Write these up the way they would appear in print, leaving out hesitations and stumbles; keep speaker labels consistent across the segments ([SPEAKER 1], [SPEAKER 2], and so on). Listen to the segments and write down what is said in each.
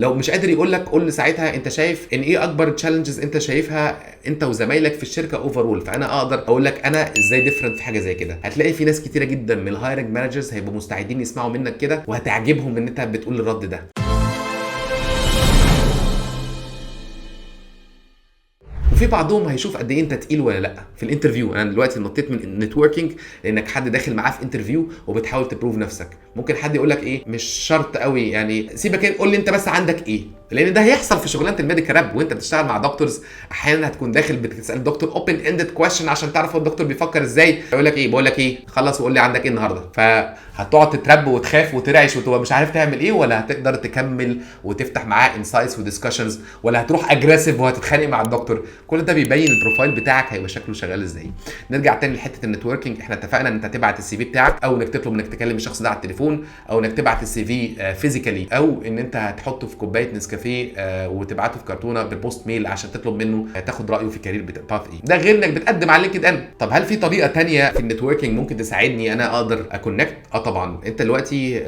[SPEAKER 1] لو مش قادر يقول لك، قول له ساعتها انت شايف ان ايه اكبر challenges انت شايفها انت وزمايلك في الشركة overall، فانا اقدر اقول لك انا ازاي different في حاجة زي كده. هتلاقي في ناس كتيرة جدا من ال hiring managers هيبقوا مستعدين يسمعوا منك كده، وهتعجبهم ان انت بتقول الرد ده. وفي بعضهم هيشوف قد ايه انت تقيل ولا لا في ال interview. انا دلوقتي نطيت من ال networking لانك حد داخل معاه في interview وبتحاول ت prove نفسك. ممكن حد يقول لك ايه، مش شرط قوي يعني، سيبك قول لي انت بس عندك ايه، لان ده هيحصل في شغلانة ال medical rep وانت بتشتغل مع doctors. احيانا هتكون داخل بتسال الدكتور open ended question عشان تعرف هو الدكتور بيفكر ازاي، يقول لك ايه، بقول لك ايه، خلص وقول لي عندك ايه النهارده. فهتقعد تترب وتخاف وترعش وتبقى مش عارف تعمل ايه، ولا هتقدر تكمل وتفتح معاه insights و discussions، ولا هتروح aggressive وهتتخانق مع الدكتور. كل ده بيبين ال profile بتاعك هيبقى شكله شغال ازاي. نرجع تاني لحته ال networking. احنا اتفقنا ان انت تبعت ال CV بتاعك، او انك تطلب انك تكلم الشخص ده على التليفون، او انك تبعت ال CV physically، او ان انت هتحطه في كوباية نسكافيه وتبعته في كرتونة بال post mail عشان تطلب منه تاخد رايه في career path ايه. ده غير انك بتقدم على LinkedIn. طب هل في طريقه تانية في ال networking ممكن تساعدني انا اقدر ا connect؟ طبعا. انت دلوقتي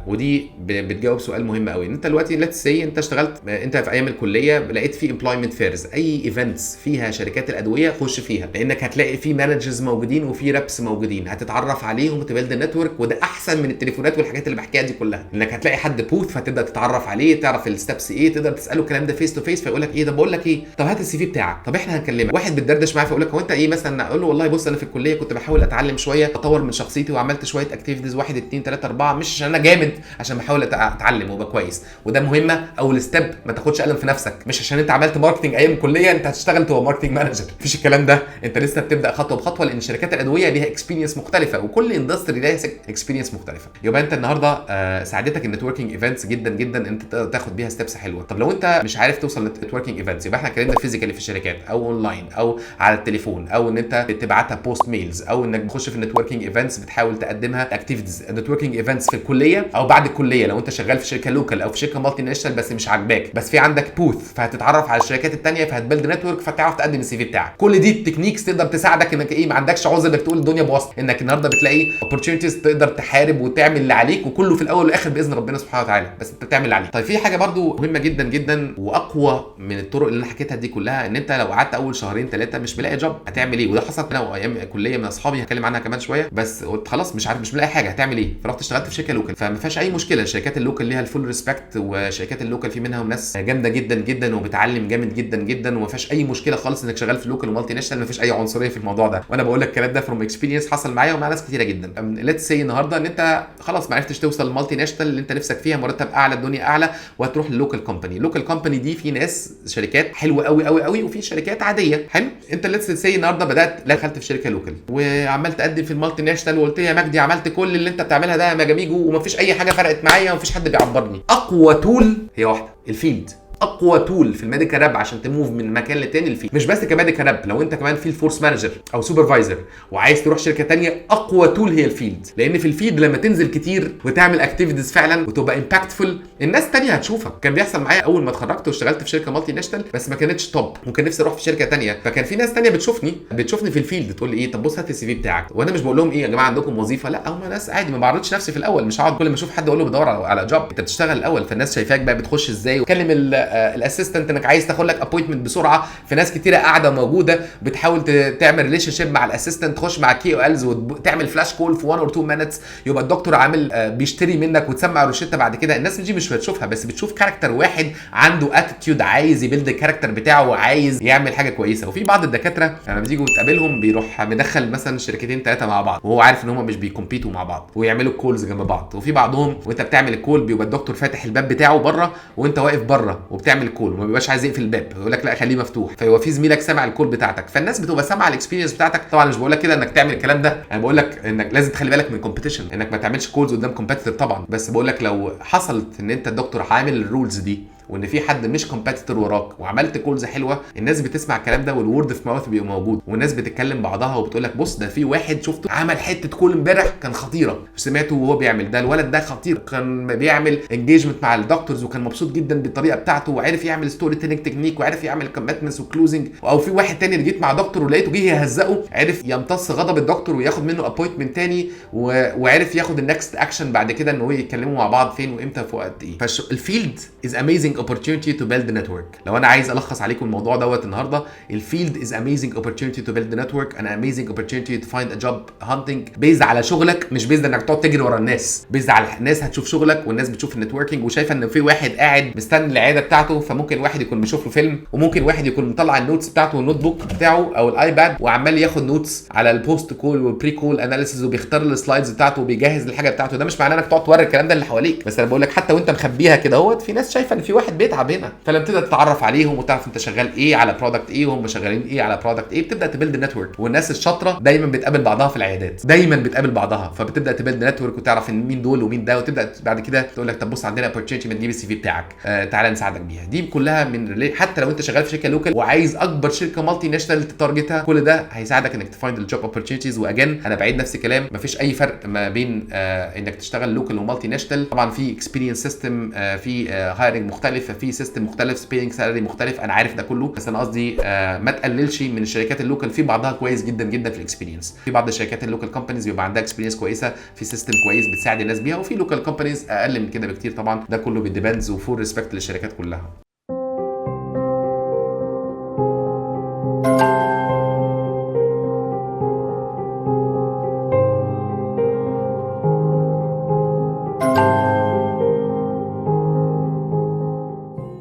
[SPEAKER 1] ودي بتجاوب سؤال مهم قوي. انت دلوقتي let's say انت اشتغلت، انت في ايام الكلية لقيت في employment fairs، اي events فيها شركات الادوية خش فيها، لانك هتلاقي في managers موجودين وفي reps موجودين، هتتعرف عليهم وت build ال network، وده احسن من التليفونات والحاجات اللي بحكيها دي كلها. انك هتلاقي حد booth فتبدا تتعرف عليه، تعرف ال steps ايه، تقدر تساله الكلام ده face to face، فيقول لك ايه ده، بقول لك ايه، طب هات ال CV بتاعك، طب احنا هنكلمك. واحد بتدردش معاه فيقول لك هو انت ايه مثلا، اقول له والله بص انا في الكلية كنت بحاول اتعلم شوية، اطور من شخصيتي، وعملت شوية activities 1 2 3 4، مش عشان انا جامد، عشان بحاول اتعلم وابقى كويس. وده مهمة اول step، ما تاخدش قلم في نفسك، مش عشان انت عملت marketing ايام الكلية انت هتشتغل تبقى marketing manager، مفيش الكلام ده. انت لسه بتبدا خطوة بخطوة، لان شركات الادوية ليها experience مختلفة، وكل industry ليها experience مختلفة. يبقى انت النهارده ساعدتك ال networking events جدا جدا انت تقدر تاخد بيها steps حلوة. طب لو انت مش عارف توصل لل networking events، يبقى احنا اتكلمنا physically في الشركات، او اونلاين، او على التليفون، او ان انت تبعتها post mails، او انك تخش في ال networking events بتحاول تقدمها activities. ال networking events في الكلية او بعد الكلية، لو انت شغال في شركة local او في شركة multinational بس مش عاجباك، بس في عندك booth، فهتتعرف على الشركات الثانية، فهت build network، فتعرف تقدم ال CV بتاعك. كل دي ال techniques تقدر تساعدك انك ايه، ما عندكش عذر انك تقول الدنيا بواسطة، انك النهارده بتلاقي opportunities تقدر تحارب وتعمل اللي عليك، وكله في الاول والاخر باذن ربنا سبحانه وتعالى، بس انت بتعمل اللي عليك. طيب في حاجة برضو مهمة جدا جدا واقوى من الطرق اللي انا حكيتها دي كلها، ان انت لو قعدت اول شهرين ثلاثة مش ملاقي job هتعمل ايه؟ وده حصلت انا وايام كليه من اصحابي، هتكلم عنها كمان شوية، بس قلت خلاص مش عارف، مش ملاقي حاجة، هتعمل ايه؟ فرحت اشتغلت في شركة local، فما فيهاش اي مشكلة. الشركات ال local ليها ال full respect، وشركات ال local في منها ناس جامدة جدا جدا وبتعلم جامد جدا جدا، وما فيهاش اي مشكلة خالص انك شغال في local و multinational، ما فيش اي عنصرية في الموضوع ده. وانا بقول لك الكلام ده from experience حصل معايا ومع ناس كتيرة جدا. let's say النهارده ان انت خلاص ما عرفتش توصل لل multinational اللي انت نفسك فيها، مرتب اعلى، الدنيا اعلى، وهتروح لل local company. ال local company دي في ناس شركات حلوة قوي قوي قوي، وفي شركات عادية. حلو، انت let's say النهارده بدات، لا دخلت في شركة local وعمال تقدم في ال multinational، وقلت لي يا مجدي عملت كل اللي انت بتعملها ده يا مجاميجو، ومفيش اي حاجة فرقت معايا، ومفيش حد بيعبرني. اقوى tool هي واحدة، ال field. اقوى tool في ال medical rep عشان ت move من مكان لتاني ال field. مش بس ك medical rep، لو انت كمان field force manager او supervisor وعايز تروح شركة تانية، اقوى tool هي ال field. لان في ال field لما تنزل كتير وتعمل activities فعلا وتبقى impactful، الناس التانية هتشوفك. كان بيحصل معايا اول ما اتخرجت واشتغلت في شركة multinational بس ما كانتش top، وكان نفسي اروح في شركة تانية، فكان في ناس تانية بتشوفني في ال field تقول لي ايه، طب بص هات ال CV بتاعك. وانا مش بقول لهم ايه يا جماعة عندكم وظيفة، لا هم ناس عادي، ما بعرضش نفسي في الاول، مش هقعد كل ما اشوف حد اقول له بدور على job. انت بتشتغل الاول، فالناس شايفاك بقى بتخش ازاي، وتكلم ال assistant انك عايز تاخد لك appointment بسرعة. في ناس كتيرة قاعدة موجودة بتحاول تعمل relationship مع ال assistant، تخش مع KOLs وتعمل flash call في 1 or 2 minutes، يبقى الدكتور عامل بيشتري منك وتسمع روشته. بعد كده الناس دي مش هتشوفها، بس بتشوف character واحد عنده attitude، عايز ي build ال character بتاعه وعايز يعمل حاجة كويسة. وفي بعض الدكاترة لما بتيجوا تقابلهم بيروح مدخل مثلا شركتين ثلاثة مع بعض، وهو عارف ان هم مش بي compete وا مع بعض، ويعملوا calls جنب بعض. وفي بعضهم وانت بتعمل ال call بيبقى الدكتور فاتح الباب بتاعه بره وانت واقف بره وبتعمل call، وما بيبقاش عايز يقفل الباب، يقول لك لا خليه مفتوح، فيبقى في زميلك سامع ال call بتاعتك. فالناس بتبقى سامعه ال experience بتاعتك. طبعا مش بقول لك كده انك تعمل الكلام ده، انا بقول لك انك لازم تخلي بالك من competition، انك ما تعملش calls قدام competitor طبعا، بس بقول لك لو حصلت ان انت الدكتور عامل ال rules دي وان في حد مش competitor وراك وعملت calls حلوة، الناس بتسمع الكلام ده، وال word of mouth بيبقى موجود، والناس بتتكلم بعضها وبتقول لك بص ده في واحد شفته عمل حتة call امبارح كان خطيرة، سمعته وهو بيعمل ده، الولد ده خطير، كان بيعمل engagement مع ال doctors وكان مبسوط جدا بالطريقة بتاعته، وعرف يعمل storytelling technique، وعرف يعمل commitments و closing. او في واحد تاني اللي جيت مع دكتور ولقيته جه يهزقه، عرف يمتص غضب الدكتور وياخد منه appointment تاني، وعرف ياخد ال next action بعد كده ان هو يتكلموا مع بعض فين وامتى في وقت ايه. فال field is amazing amazing opportunity to build a network. لو انا عايز الخص عليكم الموضوع دوت النهارده، ال field is amazing opportunity to build a network and amazing opportunity to find a job hunting based على شغلك، مش based انك تقعد تجري ورا الناس، based على الناس هتشوف شغلك والناس بتشوف ال networking وشايفه ان في واحد قاعد مستني العيادة بتاعته. فممكن واحد يكون بيشوف له فيلم، وممكن واحد يكون مطلع ال notes بتاعته وال notebook بتاعه او ال iPad وعمال ياخد notes على ال post call وال pre call analysis، وبيختار ال slides بتاعته وبيجهز الحاجة بتاعته. ده مش معناه انك تقعد توري الكلام ده اللي حواليك، بس انا بقول لك حتى وانت مخبيها كده اهوت، في ناس شايفه ان في واحد بيتعب هنا. فلما تبدا تتعرف عليهم وتعرف انت شغال ايه على product ايه وهم شغالين ايه على product ايه، بتبدا ت build network. والناس الشاطره دايما بتقابل بعضها في العيادات، دايما بتقابل بعضها، فبتبدا ت build network وتعرف ان مين دول ومين ده، وتبدا بعد كده تقول لك طب بص عندنا opportunity، ما تجيب ال CV بتاعك، تعالى نساعدك بيها. دي كلها من حتى لو انت شغال في شركة local وعايز اكبر شركة multinational ت target ها، كل ده هيساعدك انك ت find ال job opportunities. و again انا بعيد نفس الكلام، مفيش اي فرق ما بين انك تشتغل local و multinational. طبعا في experience system، في hiring مختلف، في system مختلف، paying salary مختلف، انا عارف ده كله، بس انا قصدي ما تقللش من الشركات ال local، في بعضها كويس جدا جدا في ال experience. في بعض الشركات ال local companies بيبقى عندها experience كويسه، في system كويس بتساعد الناس بيها، وفي local companies اقل من كده بكتير. طبعا ده كله بي depends و full respect للشركات كلها.